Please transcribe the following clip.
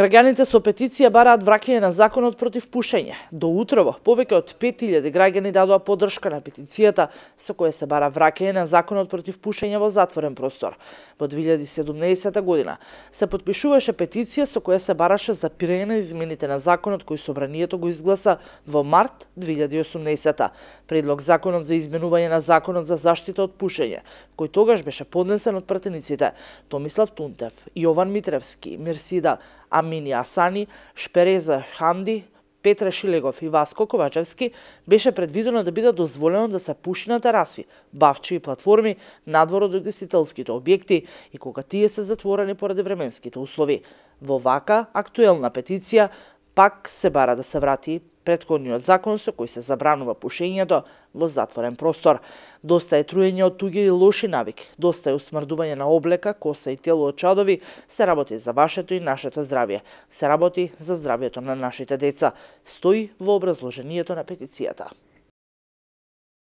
Граѓаните со петиција бараат враќање на законот против пушење. До утрово, повеќе од 5000 граѓани дадоа поддршка на петицијата со која се бара враќање на законот против пушење во затворен простор. Во 2017 година се потпишуваше петиција со која се бараше запирање на измените на законот кој собранието го изгласа во март 2018. Предлог законот за изменување на законот за заштита од пушење, кој тогаш беше поднесен од пратениците Томислав Тунтев, Јован Митревски, Мирсида Амини Асани, Шпереза Ханди, Петре Шилегов и Васко Ковачевски, беше предвидено да биде дозволено да се пуши на тераси, бавчи и платформи надвор од угостителските објекти и кога тие се затворени поради временските услови. Во вака актуелна петиција пак се бара да се врати претходниот закон со кој се забранува пушењето во затворен простор. Доста е труење од туѓи и лоши навики, доста е усмрдување на облека, коса и тело од чадови, се работи за вашето и нашето здравје, се работи за здравјето на нашите деца, стои во образложението на петицијата.